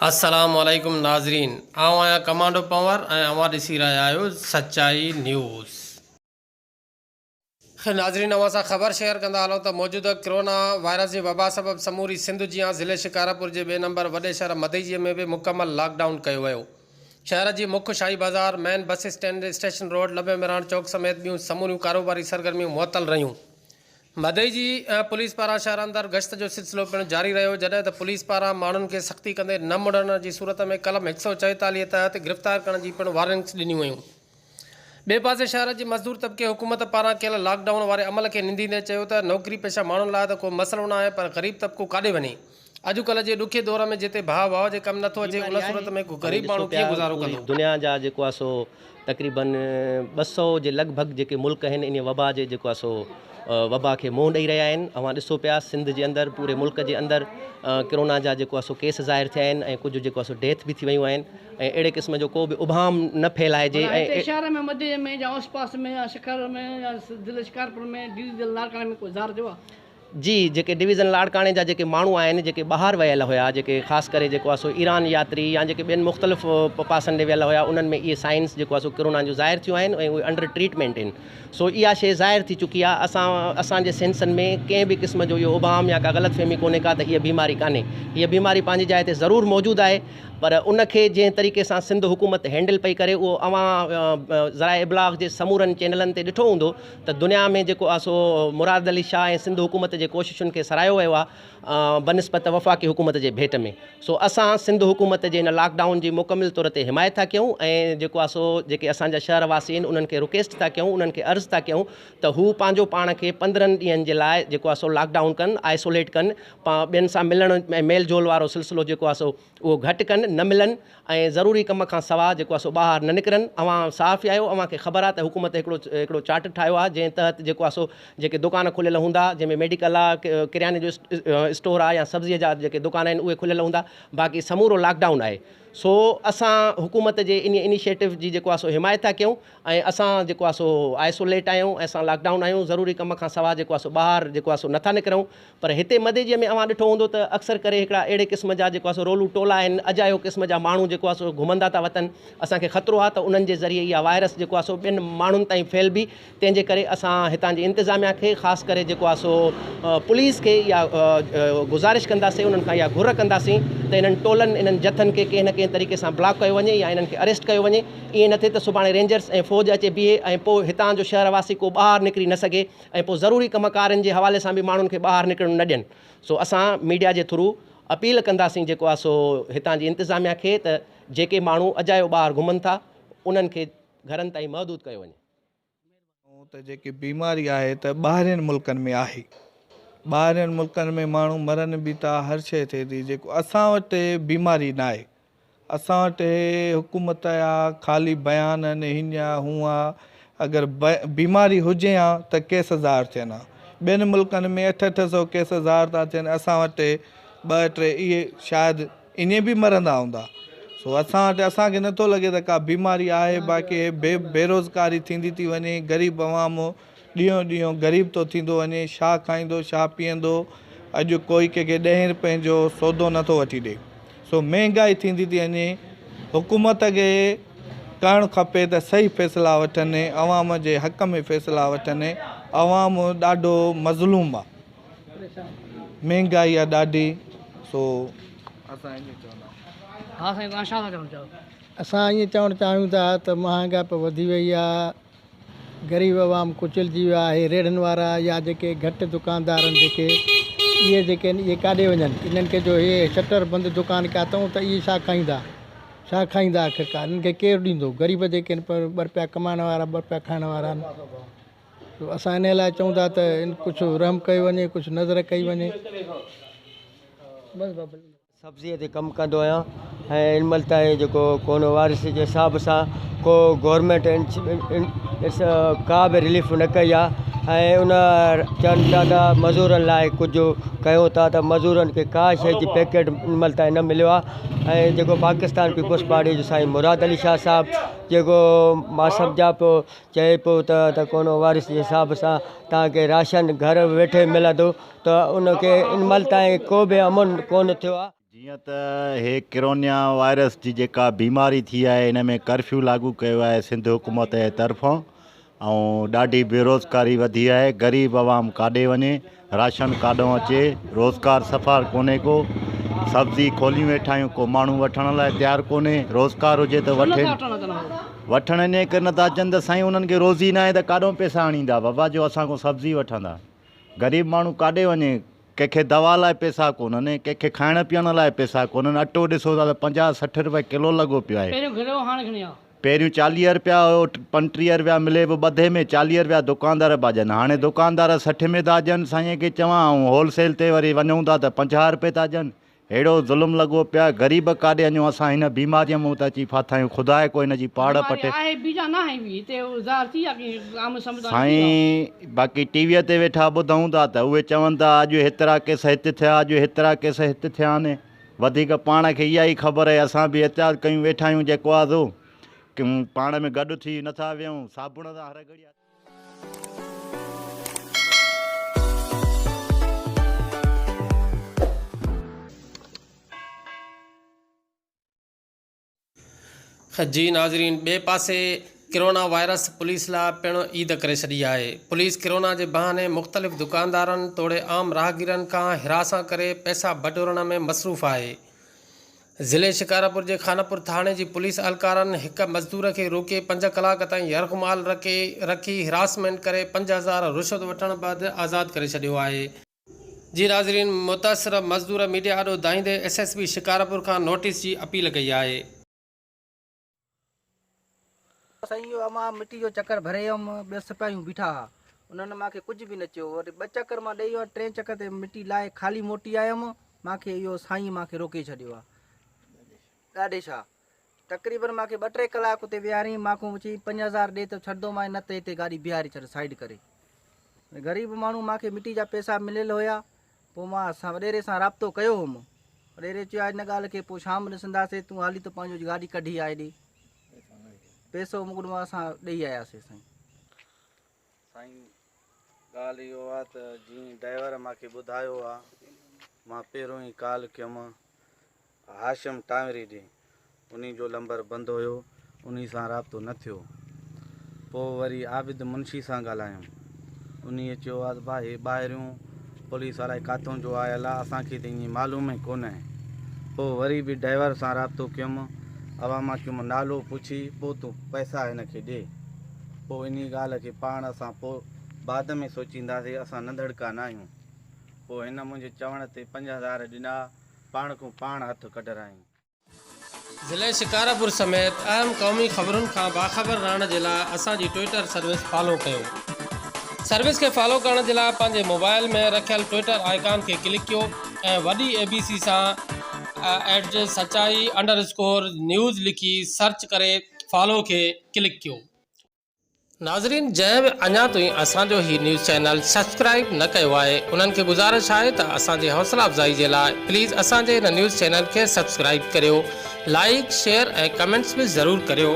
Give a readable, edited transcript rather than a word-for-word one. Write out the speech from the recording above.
السلام عليڪم ناظرين آئون آهيان ڪمانڊو پنور ۽ اوهان ڏسي رهيا آهيو سچائي نيوز. ناظرين اوهان سان خبر شيئر ڪندا هلون ته موجوده ڪرونا وائرس جي وبا سبب سموري سنڌ جيان ضلعي شڪارپور جي ٻئي نمبر وڏي شهر مدئجي ۾ به مڪمل لاڪ ڊائون ڪيو ويو شهر جي مک شاهي بازار مين bus stand station road لٻي Mehran چوڪ سميت ٻيون سموريون ڪاروباري سرگرميون معطل رهيون مدئجي پوليس پاران شهر اندر گشت جو سلسلو پڻ جاري رهيو جڏهن ته پوليس پاران ماڻهن کي سختي ڪندي نه مڙڻ جي صورت ۾ قلم 144 تحت گرفتار ڪرڻ جي پڻ وارننگس ڏنيون ويون. ٻئي پاسي شهر جي مزدور طبقي حڪومت پاران ڪيل لاڪ ڊائون واري عمل کي ننديندي چيو ته نوڪري پيشه ماڻهن لاء ته ڪو مسئلو ناهي پر غريب طبقو ڪاڏي وڃي؟ اڄڪلهه جي ڏکي دور ۾ جتي ڀاء ڀاء جي ڪم نٿو اچي ان بيماري آهي صورت ۾ ڪو اوهين غريب ڏسو ماڻهو پيا ڪيئن گذارو پوري ڪندو؟ دنيا جا جيڪو آهي سو تقريبن 200 جي لڳ ڀڳ جيڪي ملڪ آهن انهي وبا جي جيڪو آهي سو وبا کي منهن ڏئي رهيا آهن اوهان ڏسو پيا سنڌ جي اندر پوري ملڪ جي اندر ڪرونا جا جيڪو آهي سو ڪيس ظاهر ٿيا آهن ۽ ڪجهه جيڪو آهي سو ڊيٿ به ٿي ويون آهن ۽ اهڙي قسم جو ڪو به ابهام نه ڦهلائجي معنيٰ هتي ۽ شهر ۾ مديجي ۾ يا اوس پاس ۾ يا سکر ۾ يا ضلعي شڪارپور ۾ ڊويزن لاڙڪاڻي ۾ ڪو اظهار ٿيو آهي؟ جي جيڪي ڊويزن لاڙڪاڻي جا جيڪي ماڻهو آهن جيڪي ٻاهر ويل هيا جيڪي خاص ڪري جيڪو آهي سو ايران ياتري يا جيڪي ٻين مختلف پاسن ڏي ويل هيا انهن ۾ اهي سائنس جيڪو آهي سو ڪرونا جون ظاهر ٿيون آهن ۽ اهي انڊر ٽريٽمينٽ آهن سو اها شيء ظاهر ٿي چڪي آهي اسان اسان جي سينسن ۾ ڪنهن به قسم جو اهو ابهام يا ڪا غلط فهمي ڪونهي ڪا ته هيء بيماري ڪانهي هيء بيماري پنهنجي جاء تي ضرور موجود آهي پر ان کي جنهن طريقي سان سنڌ حڪومت هينڊل پئي ڪري اهو اوهان ذرائع ابلاغ جي سمورن چينلن تي ڏٺو هوندو ته دنيا ۾ جيڪو آهي سو مراد علي شاهه ۽ سنڌ حڪومت جي ڪوششن کي ساراهيو ويو آهي بنسبت وفاقي حڪومت جي ڀيٽ ۾ سو اسان سنڌ حڪومت جي هن لاڪ ڊائون جي مڪمل طور تي حمايت ٿا ڪيون ۽ جيڪو آهي سو جيڪي اسان جا شهر واسي آهن انهن کي رڪيسٽ ٿا ڪيون انهن کي عرض ٿا ڪيون ته هو پنهنجو پاڻ کي 15 ڏينهن جي لاء جيڪو آهي سو لاڪ ڊائون ڪن آئسوليٽ ڪن ٻين سان ملڻ ۽ ميل جول وارو سلسلو جيڪو آهي سو اهو گهٽ ڪن، نه ملن ۽ ضروري ڪم کان سوا جيڪو آهي سو ٻاهر نه نڪرن. اوهان صحافي آهيو، اوهان کي خبر آهي ته حڪومت هڪڙو هڪڙو چارٽر ٺاهيو آهي، جنهن تحت جيڪو آهي سو جيڪي دڪان کليل هوندا، جنهن ۾ ميڊيڪل آهي، ڪرياني جو اسٽور آهي يا سبزيء جا جيڪي دڪان آهن اهي کليل هوندا، باقي سمورو لاڪ ڊائون آهي. سو اسان حڪومت جي انهيء انيشيٽو جي جيڪو آهي سو حمايت ٿا ڪيون ۽ اسان جيڪو آهي سو آئسوليٽ آهيون ۽ اسان لاڪ ڊائون آهيون، ضروري ڪم کان سوا جيڪو آهي سو ٻاهر جيڪو آهي سو نٿا نڪرون. پر هتي مديجي ۾ اوهان ڏٺو هوندو ته اڪثر ڪري هڪڙا اهڙي قسم جا جيڪو آهي سو رولو ٽولا آهن، اجايو قسم جا ماڻهو جيڪو آهي سو گهمندا ٿا وتن، اسان کي خطرو آهي ته انهن جي ذريعي اها وائرس جيڪو آهي سو ٻين ماڻهن تائين ڦهلبي، تنهن جي ڪري اسان هتان جي انتظاميا کي خاص ڪري جيڪو آهي سو پوليس کي اها گذارش ڪنداسين، انهن کان اها گهر ڪنداسين ته انهن ٽولن انهن جٿن کي ڪنهن نه ڪنهن طريقي سان بلاڪ ڪيو وڃي يا انهن کي اريسٽ ڪيو وڃي، ائين نه ٿئي ته سڀاڻي رينجرس ۽ فوج اچي بيهي ۽ پوء هتان جو شهر واسي ڪو ٻاهر نڪري نه سگهي. ۽ پوء ضروري ڪم ڪارين جي حوالي سان به ماڻهن کي ٻاهر نڪرڻ نه ڏين سو اسان ميڊيا جي ٿرو اپيل ڪنداسين جيڪو آهي سو هتان جي انتظاميا کي ته جيڪي ماڻهو اجايو ٻاهر گهمن ٿا انهن کي گهرن تائين محدود ڪيو وڃي. ته جيڪي بيماري آهي ته ٻاهرين ملڪن ۾ آهي ٻاهرين ملڪن ۾ ماڻهو مرن به ٿا هر شيء ٿئي ٿي جيڪو اسان وٽ بيماري ناهي اسان وٽ هي حڪومت جا خالي بيان آهن هيئن آ هونئن آ اگر بيماري هجي ها ته ڪيس ظاهر ٿين ها ٻين ملڪن ۾ اٺ اٺ سو ڪيس ظاهر ٿا ٿين اسان وٽ ٻه ٽي اهي شايد ائين به مرندا هوندا سو اسان وٽ اسان کي نٿو لڳي ته ڪا بيماري آهي باقي هي بي بيروزگاري ٿيندي ٿي وڃي غريب عوام ڏينهون ڏينهون غريب ٿو ٿيندو وڃي شا کائيندو شا پيئندو اڄ ڪوئي ڪنهن کي ڏهين رپين جو سودو نٿو وٺي ڏي سو مهنگائي ٿيندي ٿي وڃي، حڪومت کي ڪرڻ کپي ته صحيح فيصلا وٺن، عوام جي حق ۾ فيصلا وٺن، عوام ڏاڍو مظلوم آ، مهنگائي آ ڏاڍي سو اسان ائين چوندا. ها سائين توهان ڇا ٿا چوڻ چاهيو؟ اسان ائين چوڻ چاهيون ٿا ته مهانگائپ وڌي وئي آ، غريب عوام ڪچلجي ويو آهي، ريڙهن وارا يا جيڪي گهٽ دڪاندار آهن جيڪي اهي جيڪي آهن اهي ڪاڏي وڃن انهن کي جو هي شٽر بند دڪان ڪيا اٿئون ته اهي ڇا کائيندا ڇا کائيندا آخرڪار انهن کي ڪير ڏيندو غريب جيڪي آهن پر ٻه رپيا ڪمائڻ وارا ٻه رپيا کائڻ وارا آهن اسان انهي لاء چئون ٿا ته ڪجهه رحم ڪيو وڃي ڪجهه نظر ڪئي وڃي بس بابا. سبزيء تي ڪم ڪندو آهيان ۽ هن مهل تائين جيڪو ڪونو وارث جي حساب سان ڪو گورنمينٽ ڪا به رليف نه ڪئي آهي ۽ ان چون ٿا ته مزورن لاء ڪجهه ڪيون ٿا ته مزورن کي ڪا شيء جي پيڪيٽ هن مهل تائين نه مليو آهي ۽ جيڪو پاڪستان پيپلز پارٽي جو سائين مراد علي شاهه صاحب جيڪو مان سمجهان پيو چئي پيو ته ڪونو وارث جي حساب سان توهان کي راشن گهر ويٺي ملندو ته ان کي ان مهل تائين ڪو به امن ڪونه ٿيو آهي. جيئن ته هي ڪرونيا وائرس جي جيڪا بيماري ٿي آهي ان ۾ ڪرفيو لاڳو ڪيو آهي سنڌ حڪومت جي طرفان ۽ ڏاڍي بيروزگاري وڌي آهي غريب عوام ڪاڏي وڃي راشن ڪاڏو اچي روزگار صفا ڪونهي ڪو سبزي کوليون ويٺا آهيون ڪو ماڻهو وٺڻ لاء تيار ڪونهي روزگار هجي ته وٺي وٺڻ انهي ڪري نٿا اچن ته سائين انهن کي روزي ناهي ته ڪاڏو پئسا آڻيندا بابا جو اسان کان سبزي وٺندا غريب ماڻهو ڪاڏي وڃي ڪنهن کي دوا لاء پئسا ڪونهن، ڪنهن کي کائڻ پيئڻ لاء پئسا ڪونهن، اٽو ڏسو ٿا ته 50 60 رپيا ڪلو لڳو پيو آهي. پهريون گهڻو هو هاڻي گهڻي آ؟ پهريون 40 رپيا هيو، 35 رپيا ملي به ٻڌي ۾ 40 رپيا دڪاندار پيا ڏين، هاڻي دڪاندار 60 ۾ ٿا ڏين، سائين کي چوان ۽ هول سيل تي وري وڃون ٿا ته 50 رپئي ٿا ڏين، ههڙو ظلم لڳو پيو آهي غريب ڪاڏي وڃون اسان هن بيماريء مون ته اچي ڦاٿا آهيون خدا ڪو هن جي پاڙ پٽي. سائين باقي ٽي ويء تي ويٺا ٻڌون ٿا ته اهي چون ٿا اڄ هيترا ڪيس هت ٿيا اڄ هيترا ڪيس هت ٿيا آهن وڌيڪ پاڻ کي اها ئي خبر آهي اسان به احتياط ڪيون ويٺا آهيون جيڪو آهي سو پاڻ ۾ گڏ ٿي نٿا ويهون صابڻ سان هر گهڙي جي ناظرين ٻئي پاسي ڪرونا وائرس پوليس لاء پڻ عيد ڪري ڇڏي آهي پوليس ڪرونا جي بهاني مختلف دڪاندارن توڙي عام راهگيرن کان هراسان ڪري پئسا بٽورڻ ۾ مصروف آهي ضلعي شڪارپور جي خانپور ٿاڻي جي پوليس اهلڪارن هڪ مزدور کي روڪي پنج ڪلاڪ تائين يرغمال رکي رکي هراسمينٽ ڪري 5000 رشوت وٺڻ بعد آزاد ڪري ڇڏيو آهي. جي ناظرين متاثره مزدور ميڊيا آڏو دانهيندي ايس ايس پي شڪارپور کان نوٽيس جي اپيل ڪئي آهي. سائين اهو مان مٽي جو چڪر ڀري ويم ٻه سپاهيون بيٺا ها انهن مان کي ڪجهه به نه چيو وري ٻه چڪر مان ڏئي ويو ٽئين چڪر تي مٽي لاهي خالي موٽي آيم مان کي اهو سائين مان کي روڪي ڇڏيو آ ڏاڍي شاهه تقريبن مان کي ٻه ٽي ڪلاڪ اتي ويهارين مان کان چئي 5000 ڏي ته ڇڏدومانء نه ته هتي گاڏي بيهاري ڇڏ سائيڊ ڪري غريب ماڻهو مان کي مٽي جا پئسا مليل هيا پوء مان سان وڏيري سان رابطو ڪيو هوم. وڏيري چيو آ ان ڳالهه کي پوء شام ڏسنداسي تون هالي ته پنهنجو گاڏي ڪڍي آ هيڏي. پئسو مقدمو اسان ڏئي آياسي سائين. سائين ڳالهه اهو آ ته جيئن ڊرائيور مان کي ٻڌايو آ مان پهريون ئي ڪال ڪيم هاشم ٽانوري ڏي انهي جو لمبر بند هيو انهي سان رابطو نه ٿيو پوء وري عابد منشي سان ڳالهايم انهي چيو آ ته ڀاء هي ٻاهريون پوليس الائي ڪاٿون جو آيل آ اسان کي ته ائين معلوم ئي ڪونه پوء وري به ڊرائيور سان رابطو ڪيم اوهان مان چيم نالو پڇي پوء تون پئسا هن کي ڏي پوء انهي ڳالهه کي پاڻ اسان پوء بعد ۾ سوچينداسي اسان ننڌڙڪا ناهيون پوء هن منهنجي چوڻ تي 5000 ڏنا پاڻ کان پاڻ هٿ ڪڍرائين. ضلعي شڪارپور سميت اهم قومي خبرن کان باخبر رهڻ جي لاء اسان جي ٽوئيٽر سروس فالو ڪيو. سروس کي فالو ڪرڻ جي لاء پنهنجي موبائل ۾ رکيل ٽوئيٽر آئيڪان کي ڪلڪ ڪيو ۽ وڏي اي بي سي سان ايٽ سچائي انڊر اسڪور نيوز لکي سرچ ڪري فالو کي ڪلڪ ڪيو. ناظرين جنهن به اڃا تائين اسان جو هي نيوز چينل سبسڪرائيب نه ڪيو آهي انهن کي گذارش آهي ته اسان جي حوصلا افزائي جي لاء پليز اسان جي هن نيوز چينل کي سبسڪرائيب ڪريو لائيڪ شيئر ۽ ڪمينٽس به ضرور ڪريو.